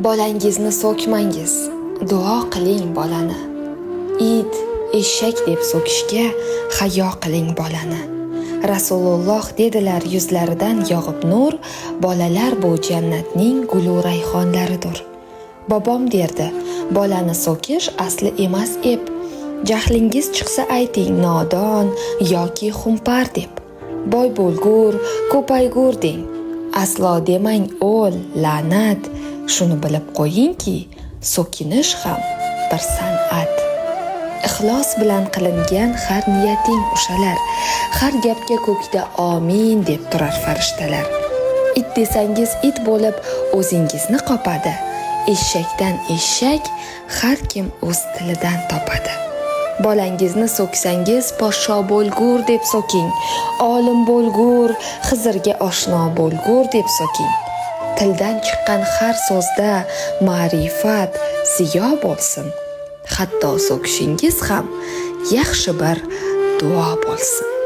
Bolangizni so'kmangiz, duo qiling bolani. It, eshak deb so'kishga hayo qiling bolani. Rasululloh dedilar yuzlaridan yog'ib nur, bolalar bu jannatning gulu rayhonlaridir. Bobom derdi, bolani so'kish asli emas ep. Jahlingiz chiqsa ayting nodon yoki xumpar deb. Boy bo'lgur, ko'paygur deng. Aslo demang o'l, la'nat. Shuni bilib qo'yingki, so'kinish ham bir san'at. Ixlos bilan qilingan har niyating ushalar. Har gapga ko'kda omin deb turar farishtalar. It desangiz it bo'lib o'zingizni qopadi. Eshakdan eshak har kim o'z tilidan topadi. Bolangizni so'ksangiz poshsho bo'lgur deb so'king, olim bo'lgur, Xizrga oshno bo'lgur deb so'king. Tildan chiqqan har so'zda ma'rifat, ziyo bo'lsin. Hatto so'kishingiz ham yaxshi bir duo bo'lsin.